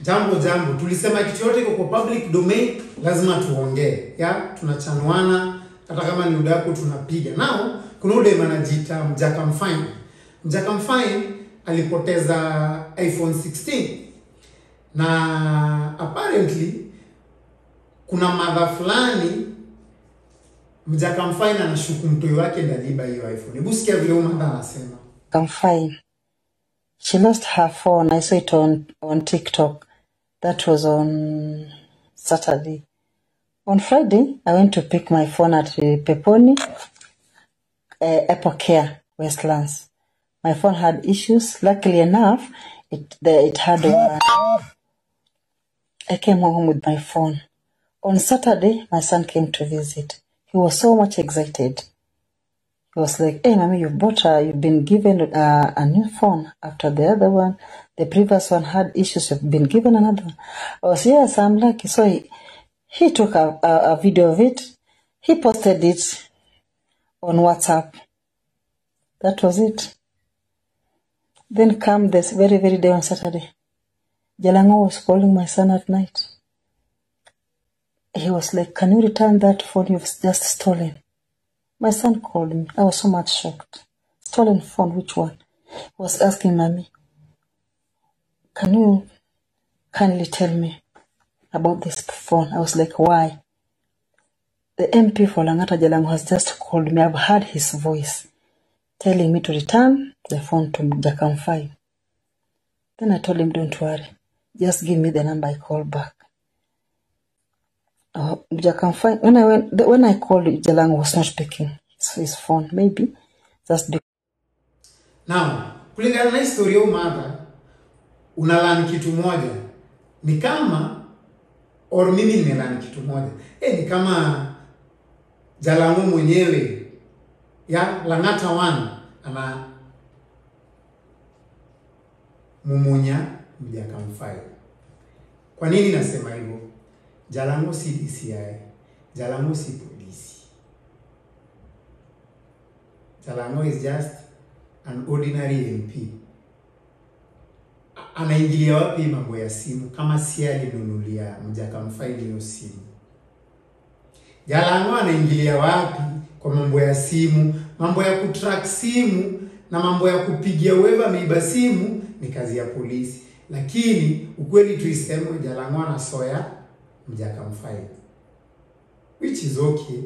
Jambo jambo, tulisema kitu yote iko kwa public domain, lazima tuongee. Ya, tunachanuana, hata kama ni udaku tunapiga. Now, kuna ule anajiita Mjaka Mfine. Mjaka Mfine alipoteza iPhone 16. Na apparently kuna mother fulani Mjaka Mfine anashuku mtoi wake ndiye aliiba hiyo iPhone. Hebu sikia vile huyu mother anasema. Mfine. She lost her phone. I saw it on TikTok. That was on Saturday. On Friday, I went to pick my phone at Peponi, Apple Care, Westlands. My phone had issues. Luckily enough, it had one. I came home with my phone. On Saturday, my son came to visit. He was so much excited. He was like, "Hey, mommy, you've been given a new phone after the other one. The previous one had issues. You've been given another one." I was, "Yes, I'm lucky." So he took a video of it. He posted it on WhatsApp. That was it. Then come this very, very day on Saturday. Jalango was calling my son at night. He was like, "Can you return that phone you've just stolen?" My son called me. I was so much shocked. Stolen phone, which one? He was asking, "Mommy, can you kindly tell me about this phone?" I was like, "Why?" "The MP for Langata Jalango has just called me. I've heard his voice telling me to return the phone to Mjaka Mfine." Then I told him, "Don't worry. Just give me the number. I call back." Mjaka Mfine, when I called, Jalango was not picking his phone. Maybe just because. Now, kulingana na historia ya mother, unalani kitu moja. Ni kama, or mimi nimelani kitu moja. Ni kama Jalango mwenyewe, ya Langata 1 ana mumunya Mjaka Mfine. Kwa nini nasema hivyo? Jalango si DCI, Jalango si polisi. Jalango is just an ordinary MP. Anaingilia wapi mambo ya simu kama si alinunulia Mjaka Mfine hiyo simu? Jalango anaingilia wapi kwa mambo ya simu? Mambo ya kutrack simu na mambo ya kupigia wewe ameiba simu ni kazi ya polisi. Lakini ukweli tuiseme, Jalango anasoya Mjaka Mfine, which is okay.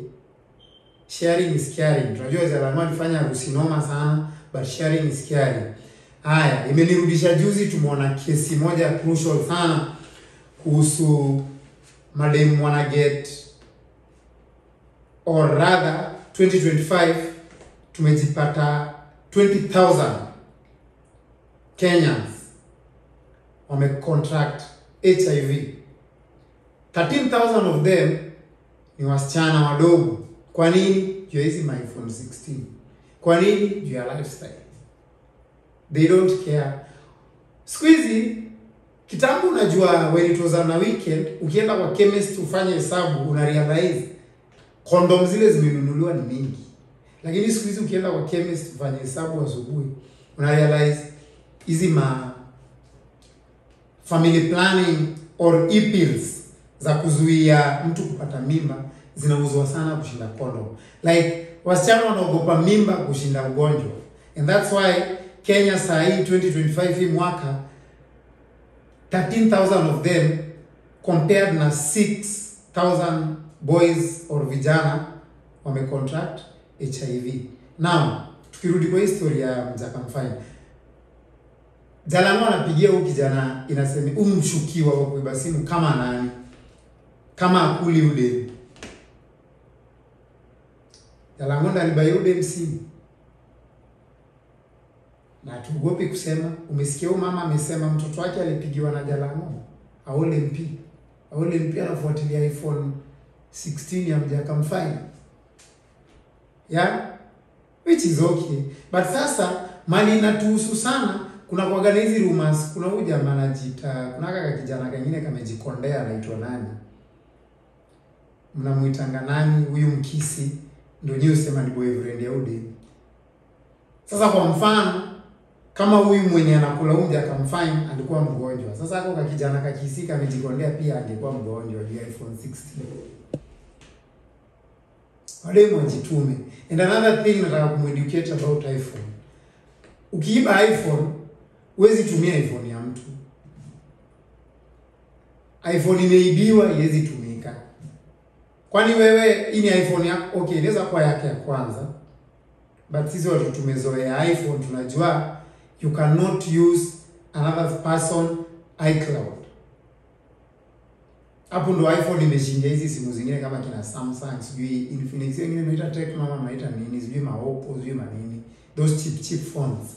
Sharing is caring. Tunajua Jalango alifanya harusi noma sana, but sharing is caring. Haya, imenirudisha juzi tumeona kesi moja crucial sana kuhusu madem wana get, or rather 2025 tumejipata 20,000 Kenyans wame contract HIV. 13,000 of them ni wasichana wadogo. Kwa nini? Juu ya hizi iPhone 16. Kwa nini? Juu ya lifestyle. They don't care. Siku hizi, kitambo unajua when it was on a weekend, ukienda kwa chemist ufanye hesabu, una realize kondom zile zimenunuliwa ni mingi. Lakini siku hizi ukienda kwa chemist ufanye hesabu asubuhi, una realize hizi ma family planning or e-pills za kuzuia mtu kupata mimba zinauzwa sana kushinda kondom. Like wasichana wanaogopa mimba kushinda ugonjwa. And that's why Kenya saa hii 2025 hii mwaka 13,000 of them compared na 6,000 boys or vijana wamecontract HIV. Now, tukirudi kwa historia ya Mjaka Mfine, Jalango anapigia huyu kijana, inasema umshukiwa wa kuiba simu kama nani? Kama akuli ule. Jalango ndo alibai ule simu. Na tuogopi kusema, umesikia huyu mama amesema mtoto wake alipigiwa na Jalango. Aole MP. Aole MP anafuatilia iPhone 16 ya Mjaka Mfine. Yeah? Which is okay. But sasa mali inatuhusu sana. Kuna kuaga na hizi rumors, kuna huyu jamaa anajiita, kuna kaka kijana kingine kamejikondea anaitwa nani? Mnamuitanga nani? Huyu Mkisi ndio nyinyi usema ni boyfriend ya Udi. Sasa kwa mfano, Kama huyu mwenye anakula umja akamfine alikuwa mgonjwa. Sasa hako kakijana kakisika amejikondea pia angekuwa mgonjwa juu ya iPhone 16. Wale mwajitume. And another thing nataka kumueducate about iPhone. Ukiiba iPhone, huwezi tumia iPhone ya mtu. iPhone imeibiwa haiwezi tumika. Kwani wewe hii ni iPhone yako? Okay, inaweza kuwa yake ya kwanza. But sisi watu tumezoea iPhone, tunajua you cannot use another person iCloud. Hapo ndo iPhone imeshinda hizi simu zingine kama kina Samsung, sijui Infinix, wengine mnaita Tecno ama mnaita nini, sijui ma Oppo, sijui manini. Those cheap phones.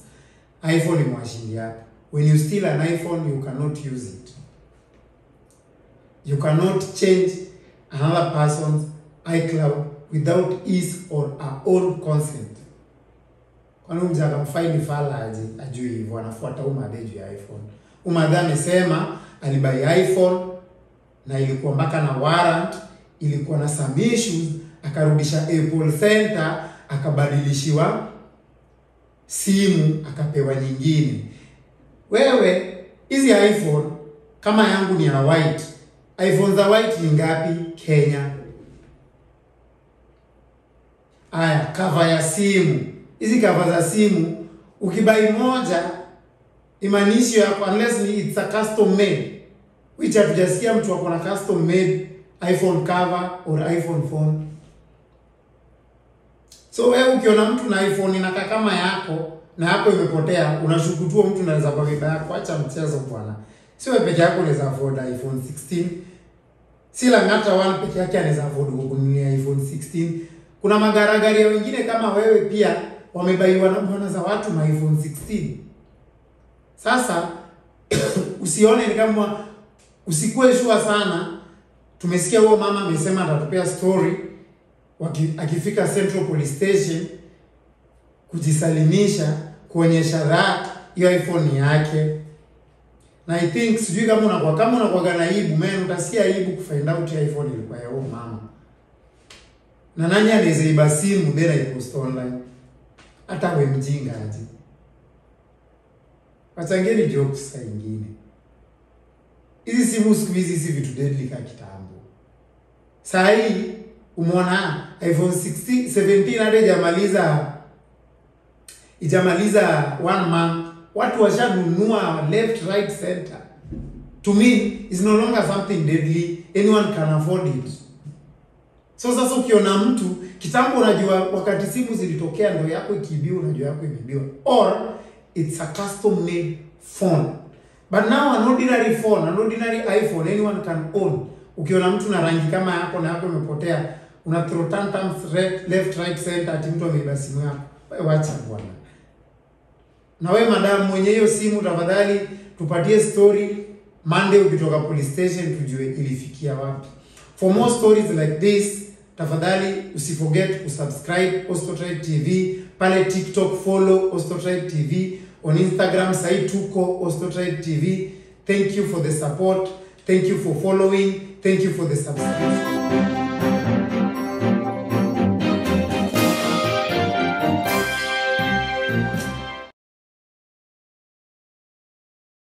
iPhone imewashindia hapo. When you steal an iPhone, you cannot use it. You cannot change another person's iCloud without his or her own consent. Kwani mtu akamfaini fala aje ajui hivyo, anafuata umadhe juu ya iPhone. Umadhe amesema alibai iPhone na ilikuwa mpaka na warrant, ilikuwa na some issues, akarudisha Apple Center, akabadilishiwa simu, akapewa nyingine. Wewe hizi iPhone kama yangu ni ya white. iPhone za white ni ngapi Kenya? Aya, cover ya simu. Hizi cover za simu ukibai moja imaanisho yako unless ni it's a custom made, which hatujasikia mtu ako na custom made iPhone cover or iPhone phone. So wewe ukiona mtu na iPhone inakaa kama yako na yako imepotea, unashukutua mtu anaweza kwa baba yako. Acha mchezo bwana. Sio wewe peke yako unaweza afford iPhone 16. Si Lang'ata one peke yake anaweza afford kununua iPhone 16. Kuna magaragaria wengine kama wewe pia wamebaiwa na bwana za watu na iPhone 16. Sasa usione ni kama, usikue shua sana. Tumesikia huo mama amesema atatupea story akifika Central Police Station kujisalimisha, kuonyesha that hiyo iPhone yake. Na I think sijui kama unakuwa na aibu, man, utasikia aibu kufind out hiyo iPhone ilikuwa ya huo mama. Na nani anaweza iba simu then aipost online? Hata wewe mjinga aje. Wachangeni jokes saa nyingine. Hizi simu siku hizi si vitu deadly kama kitambo. Saa hii umeona iPhone 16, 17 hata ijamaliza 1 month, watu washanunua left, right, center. To me, it's no longer something deadly. Anyone can afford it. So sasa ukiona mtu kitambo, unajua wakati simu zilitokea ndio yako ikiibiwa, unajua yako imeibiwa, or it's a custom made phone. But now an ordinary phone, an ordinary iPhone, anyone can own. Ukiona mtu na rangi kama yako na yako imepotea, una throw tantrums left, right, center ati mtu ameiba simu yako. Wewe wacha bwana. Na wewe madam mwenye hiyo simu, tafadhali tupatie story Monday ukitoka police station tujue ilifikia wapi. For more stories like this, tafadhali usiforget kusubscribe Osto Tribe TV, pale TikTok follow Osto Tribe TV, on Instagram sai tuko Osto Tribe TV. Thank you for the support, thank you for following, thank you for the subscription.